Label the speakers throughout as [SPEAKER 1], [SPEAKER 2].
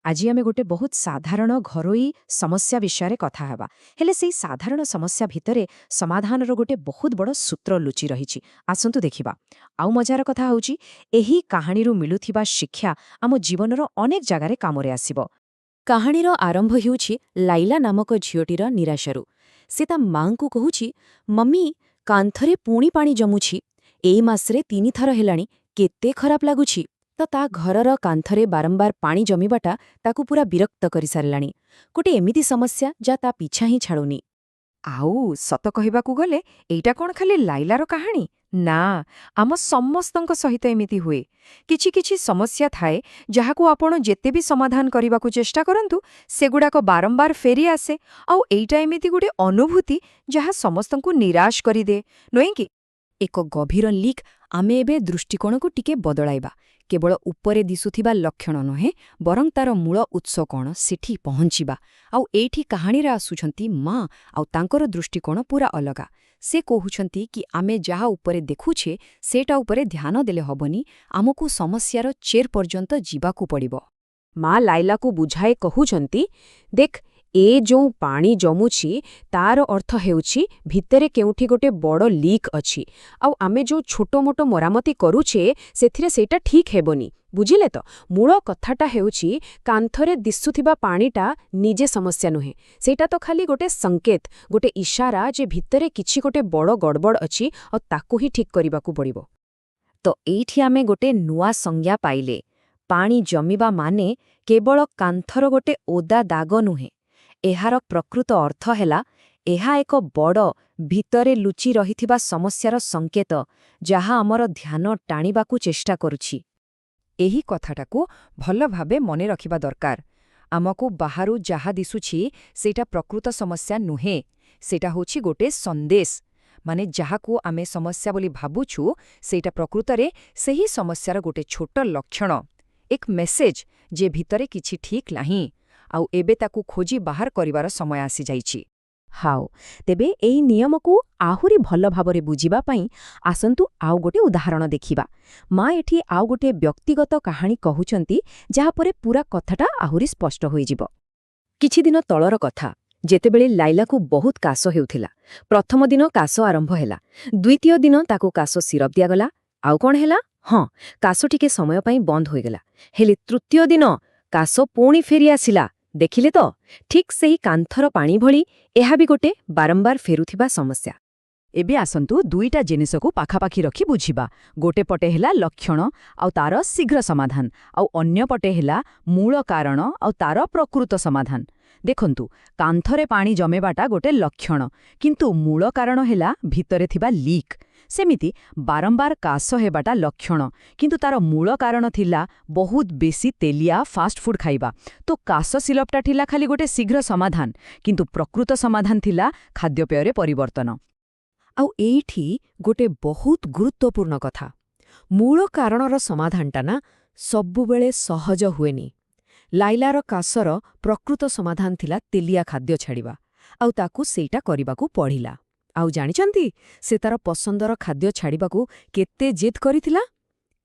[SPEAKER 1] ଆଜି ଆମେ ଗୋଟେ ବହୁତ ସାଧାରଣ ଘରୋଇ ସମସ୍ୟା ବିଷୟରେ କଥା ହେବା। ହେଲେ ସେଇ ସାଧାରଣ ସମସ୍ୟା ଭିତରେ ସମାଧାନର ଗୋଟେ ବହୁତ ବଡ଼ ସୂତ୍ର ଲୁଚି ରହିଛି। ଆସନ୍ତୁ ଦେଖିବା। ଆଉ ମଜାର କଥା ହେଉଛି, ଏହି କାହାଣୀରୁ ମିଳୁଥିବା ଶିକ୍ଷା ଆମ ଜୀବନର ଅନେକ ଜାଗାରେ କାମରେ ଆସିବ। କାହାଣୀର ଆରମ୍ଭ ହେଉଛି ଲାଇଲା ନାମକ ଝିଅଟିର ନିରାଶାରୁ। ସେ ତା ମାଙ୍କୁ କହୁଛି, "ମମ୍ମି, କାନ୍ଥରେ ପୁଣି ପାଣି ଜମୁଛି। ଏଇ ମାସରେ 3 ଥର ହେଲାଣି। କେତେ ଖରାପ ଲାଗୁଛି।" ତ ତା ଘରର କାନ୍ଥରେ ବାରମ୍ବାର ପାଣି ଜମିବାଟା ତାକୁ ପୁରା ବିରକ୍ତ କରିସାରିଲାଣି। ଗୋଟେ ଏମିତି ସମସ୍ୟା ଯାହା ତା ପିଛା ହିଁ ଛାଡ଼ୁନି। ଆଉ ସତ କହିବାକୁ ଗଲେ ଏଇଟା କ'ଣ ଖାଲି ଲାଇଲାର କାହାଣୀ? ନା, ଆମ ସମସ୍ତଙ୍କ ସହିତ ଏମିତି ହୁଏ। କିଛି କିଛି ସମସ୍ୟା ଥାଏ ଯାହାକୁ ଆପଣ ଯେତେ ବି ସମାଧାନ କରିବାକୁ ଚେଷ୍ଟା କରନ୍ତୁ, ସେଗୁଡ଼ାକ ବାରମ୍ବାର ଫେରି ଆସେ। ଆଉ ଏଇଟା ଏମିତି ଗୋଟେ ଅନୁଭୂତି ଯାହା ସମସ୍ତଙ୍କୁ ନିରାଶ କରିଦିଏ, ନୁହେଁ କି? ଏକ ଗଭୀର ଲିକ୍। ଆମେ ଏବେ ଦୃଷ୍ଟିକୋଣକୁ ଟିକେ ବଦଳାଇବା। କେବଳ ଉପରେ ଦିଶୁଥିବା ଲକ୍ଷଣ ନୁହେଁ, ବରଂ ତାର ମୂଳ ଉତ୍ସ କ'ଣ, ସେଠି ପହଞ୍ଚିବା। ଆଉ ଏଇଠି କାହାଣୀରେ ଆସୁଛନ୍ତି ମା, ଆଉ ତାଙ୍କର ଦୃଷ୍ଟିକୋଣ ପୁରା ଅଲଗା। ସେ କହୁଛନ୍ତି କି ଆମେ ଯାହା ଉପରେ ଦେଖୁଛେ, ସେଇଟା ଉପରେ ଧ୍ୟାନ ଦେଲେ ହବନି, ଆମକୁ ସମସ୍ୟାର ଚେର ପର୍ଯ୍ୟନ୍ତ ଯିବାକୁ ପଡ଼ିବ। ମା ଲାଇଲାକୁ ବୁଝାଇ କହୁଛନ୍ତି, ଦେଖ, ଏ ଯୋଉ ପାଣି ଜମୁଛି, ତାର ଅର୍ଥ ହେଉଛି ଭିତରେ କେଉଁଠି ଗୋଟେ ବଡ଼ ଲିକ୍ ଅଛି। ଆଉ ଆମେ ଯୋଉ ଛୋଟମୋଟ ମରାମତି କରୁଛେ, ସେଥିରେ ସେଇଟା ଠିକ୍ ହେବନି। ବୁଝିଲେ ତ? ମୂଳ କଥାଟା ହେଉଛି, କାନ୍ଥରେ ଦିଶୁଥିବା ପାଣିଟା ନିଜେ ସମସ୍ୟା ନୁହେଁ। ସେଇଟା ତ ଖାଲି ଗୋଟେ ସଂକେତ, ଗୋଟେ ଇଶାରା ଯେ ଭିତରେ କିଛି ଗୋଟେ ବଡ଼ ଗଡ଼ବଡ଼ ଅଛି ଆଉ ତାକୁ ହିଁ ଠିକ୍ କରିବାକୁ ପଡ଼ିବ। ତ ଏଇଠି ଆମେ ଗୋଟେ ନୂଆ ସଂଜ୍ଞା ପାଇଲେ। ପାଣି ଜମିବା ମାନେ କେବଳ କାନ୍ଥର ଗୋଟେ ଓଦା ଦାଗ ନୁହେଁ। ଏହାର ପ୍ରକୃତ ଅର୍ଥ ହେଲା, ଏହା ଏକ ବଡ଼, ଭିତରେ ଲୁଚି ରହିଥିବା ସମସ୍ୟାର ସଂକେତ, ଯାହା ଆମର ଧ୍ୟାନ ଟାଣିବାକୁ ଚେଷ୍ଟା କରୁଛି।
[SPEAKER 2] ଏହି କଥାଟାକୁ ଭଲ ଭାବେ ମନେ ରଖିବା ଦରକାର। ଆମକୁ ବାହାରୁ ଯାହା ଦିଶୁଛି, ସେଇଟା ପ୍ରକୃତ ସମସ୍ୟା ନୁହେଁ। ସେଇଟା ହେଉଛି ଗୋଟେ ସନ୍ଦେଶ। ମାନେ ଯାହାକୁ ଆମେ ସମସ୍ୟା ବୋଲି ଭାବୁଛୁ, ସେଇଟା ପ୍ରକୃତରେ ସେହି ସମସ୍ୟାର ଗୋଟେ ଛୋଟ ଲକ୍ଷଣ, ଏକ ମେସେଜ ଯେ ଭିତରେ କିଛି ଠିକ୍ ନାହିଁ ଆଉ ଏବେ ତାକୁ ଖୋଜି ବାହାର କରିବାର ସମୟ ଆସିଯାଇଛି।
[SPEAKER 1] ହାଉ, ତେବେ ଏହି ନିୟମକୁ ଆହୁରି ଭଲ ଭାବରେ ବୁଝିବା ପାଇଁ ଆସନ୍ତୁ ଆଉ ଗୋଟେ ଉଦାହରଣ ଦେଖିବା। ମା ଏଠି ଆଉ ଗୋଟିଏ ବ୍ୟକ୍ତିଗତ କାହାଣୀ କହୁଛନ୍ତି, ଯାହାପରେ ପୁରା କଥାଟା ଆହୁରି ସ୍ପଷ୍ଟ ହୋଇଯିବ। କିଛିଦିନ ତଳର କଥା, ଯେତେବେଳେ ଲାଇଲାକୁ ବହୁତ କାଶ ହେଉଥିଲା। ପ୍ରଥମ ଦିନ କାଶ ଆରମ୍ଭ ହେଲା। ଦ୍ୱିତୀୟ ଦିନ ତାକୁ କାଶ ସିରପ ଦିଆଗଲା। ଆଉ କ'ଣ ହେଲା? ହଁ, କାଶ ଟିକେ ସମୟ ପାଇଁ ବନ୍ଦ ହୋଇଗଲା। ହେଲେ ତୃତୀୟ ଦିନ କାଶ ପୁଣି ଫେରି ଆସିଲା। ଦେଖିଲେ ତ, ଠିକ୍ ସେହି କାନ୍ଥର ପାଣି ଭଳି ଏହା ବି ଗୋଟେ ବାରମ୍ବାର ଫେରୁଥିବା ସମସ୍ୟା।
[SPEAKER 2] ଏବେ ଆସନ୍ତୁ ଦୁଇଟା ଜିନିଷକୁ ପାଖାପାଖି ରଖି ବୁଝିବା। ଗୋଟେ ପଟେ ହେଲା ଲକ୍ଷଣ ଆଉ ତାର ଶୀଘ୍ର ସମାଧାନ, ଆଉ ଅନ୍ୟ ପଟେ ହେଲା ମୂଳ କାରଣ ଆଉ ତାର ପ୍ରକୃତ ସମାଧାନ। ଦେଖନ୍ତୁ, କାନ୍ଥରେ ପାଣି ଜମେବାଟା ଗୋଟେ ଲକ୍ଷଣ, କିନ୍ତୁ ମୂଳ କାରଣ ହେଲା ଭିତରେ ଥିବା ଲିକ୍। ସେମିତି ବାରମ୍ବାର କାଶ ହେବାଟା ଲକ୍ଷଣ, କିନ୍ତୁ ତାର ମୂଳ କାରଣ ଥିଲା ବହୁତ ବେଶୀ ତେଲିଆ ଫାଷ୍ଟଫୁଡ୍ ଖାଇବା। ତ କାଶ ସିରପଟା ଥିଲା ଖାଲି ଗୋଟେ ଶୀଘ୍ର ସମାଧାନ, କିନ୍ତୁ ପ୍ରକୃତ ସମାଧାନ ଥିଲା ଖାଦ୍ୟପେୟରେ ପରିବର୍ତ୍ତନ।
[SPEAKER 1] ଆଉ ଏଇଠି ଗୋଟେ ବହୁତ ଗୁରୁତ୍ୱପୂର୍ଣ୍ଣ କଥା। ମୂଳ କାରଣର ସମାଧାନଟା ନା ସବୁବେଳେ ସହଜ ହୁଏନି। ଲାଇଲାର କାଶର ପ୍ରକୃତ ସମାଧାନ ଥିଲା ତେଲିଆ ଖାଦ୍ୟ ଛାଡ଼ିବା, ଆଉ ତାକୁ ସେଇଟା କରିବାକୁ ପଡ଼ିଲା। ଆଉ ଜାଣିଛନ୍ତି, ସେ ତାର ପସନ୍ଦର ଖାଦ୍ୟ ଛାଡ଼ିବାକୁ କେତେ ଜିଦ୍ କରିଥିଲା?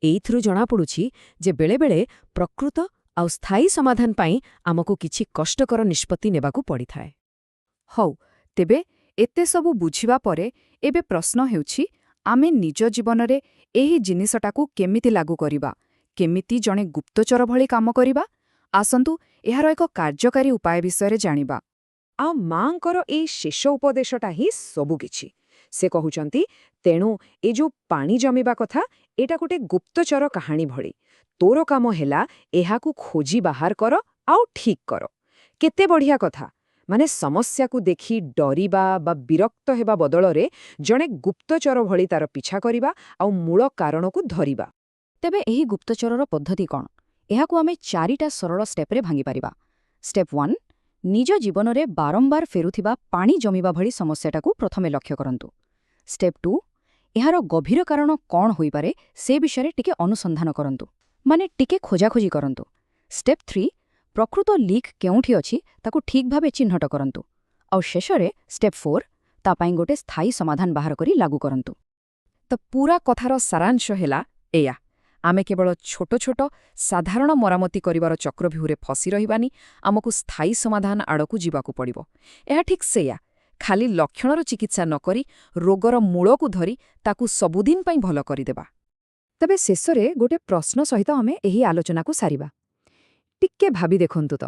[SPEAKER 1] ଏଇଥିରୁ ଜଣାପଡ଼ୁଛି ଯେ ବେଳେବେଳେ ପ୍ରକୃତ ଆଉ ସ୍ଥାୟୀ ସମାଧାନ ପାଇଁ ଆମକୁ କିଛି କଷ୍ଟକର ନିଷ୍ପତ୍ତି ନେବାକୁ ପଡ଼ିଥାଏ।
[SPEAKER 2] ହଉ, ତେବେ ଏତେ ସବୁ ବୁଝିବା ପରେ ଏବେ ପ୍ରଶ୍ନ ହେଉଛି, ଆମେ ନିଜ ଜୀବନରେ ଏହି ଜିନିଷଟାକୁ କେମିତି ଲାଗୁ କରିବା? କେମିତି ଜଣେ ଗୁପ୍ତଚର ଭଳି କାମ କରିବା? ଆସନ୍ତୁ ଏହାର ଏକ କାର୍ଯ୍ୟକାରୀ ଉପାୟ ବିଷୟରେ ଜାଣିବା।
[SPEAKER 1] ଆଉ ମାଙ୍କର ଏଇ ଶେଷ ଉପଦେଶଟା ହିଁ ସବୁକିଛି। ସେ କହୁଛନ୍ତି, ତେଣୁ ଏ ଯୋଉ ପାଣି ଜମିବା କଥା, ଏଇଟା ଗୋଟେ ଗୁପ୍ତଚର କାହାଣୀ ଭଳି। ତୋର କାମ ହେଲା ଏହାକୁ ଖୋଜି ବାହାର କର ଆଉ ଠିକ୍ କର। କେତେ ବଢ଼ିଆ କଥା! ମାନେ ସମସ୍ୟାକୁ ଦେଖି ଡରିବା ବା ବିରକ୍ତ ହେବା ବଦଳରେ ଜଣେ ଗୁପ୍ତଚର ଭଳି ତାର ପିଛା କରିବା ଆଉ ମୂଳ କାରଣକୁ ଧରିବା।
[SPEAKER 2] ତେବେ ଏହି ଗୁପ୍ତଚରର ପଦ୍ଧତି କ'ଣ? ଏହାକୁ ଆମେ ଚାରିଟା ସରଳ ଷ୍ଟେପ୍ରେ ଭାଙ୍ଗିପାରିବା। ଷ୍ଟେପ୍ 1, ନିଜ ଜୀବନରେ ବାରମ୍ବାର ଫେରୁଥିବା ପାଣି ଜମିବା ଭଳି ସମସ୍ୟାଟାକୁ ପ୍ରଥମେ ଲକ୍ଷ୍ୟ କରନ୍ତୁ। ଷ୍ଟେପ୍ 2, ଏହାର ଗଭୀର କାରଣ କ'ଣ ହୋଇପାରେ, ସେ ବିଷୟରେ ଟିକେ ଅନୁସନ୍ଧାନ କରନ୍ତୁ, ମାନେ ଟିକେ ଖୋଜାଖୋଜି କରନ୍ତୁ। ଷ୍ଟେପ୍ 3, ପ୍ରକୃତ ଲିକ୍ କେଉଁଠି ଅଛି, ତାକୁ ଠିକ୍ ଭାବେ ଚିହ୍ନଟ କରନ୍ତୁ। ଆଉ ଶେଷରେ ଷ୍ଟେପ୍ 4, ତା ପାଇଁ ଗୋଟେ ସ୍ଥାୟୀ ସମାଧାନ ବାହାର କରି ଲାଗୁ କରନ୍ତୁ।
[SPEAKER 1] ତ ପୁରା କଥାର ସାରାଂଶ ହେଲା ଏଇଆ।
[SPEAKER 2] ଆମେ କେବଳ ଛୋଟ ଛୋଟ, ସାଧାରଣ ମରାମତି କରିବାର ଚକ୍ରବ୍ୟୂହରେ ଫସି ରହିବାନି, ଆମକୁ ସ୍ଥାୟୀ ସମାଧାନ ଆଡ଼କୁ ଯିବାକୁ ପଡ଼ିବ। ଏହା ଠିକ୍ ସେଇଆ, ଖାଲି ଲକ୍ଷଣର ଚିକିତ୍ସା ନ କରି ରୋଗର ମୂଳକୁ ଧରି ତାକୁ ସବୁଦିନ ପାଇଁ ଭଲ କରିଦେବା।
[SPEAKER 1] ତେବେ ଶେଷରେ ଗୋଟେ ପ୍ରଶ୍ନ ସହିତ ଆମେ ଏହି ଆଲୋଚନାକୁ ସାରିବା। ଟିକେ ଭାବି ଦେଖନ୍ତୁ ତ,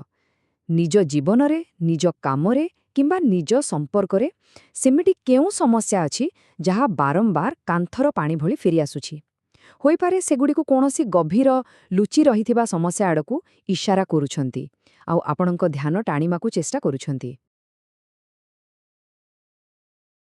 [SPEAKER 1] ନିଜ ଜୀବନରେ, ନିଜ କାମରେ କିମ୍ବା ନିଜ ସମ୍ପର୍କରେ ସେମିତି କେଉଁ ସମସ୍ୟା ଅଛି ଯାହା ବାରମ୍ବାର କାନ୍ଥର ପାଣି ଭଳି ଫେରିଆସୁଛି? ହୋଇପାରେ ସେଗୁଡ଼ିକୁ କୌଣସି ଗଭୀର, ଲୁଚି ରହିଥିବା ସମସ୍ୟା ଆଡ଼କୁ ଇଶାରା କରୁଛନ୍ତି ଆଉ ଆପଣଙ୍କ ଧ୍ୟାନ ଟାଣିବାକୁ ଚେଷ୍ଟା କରୁଛନ୍ତି।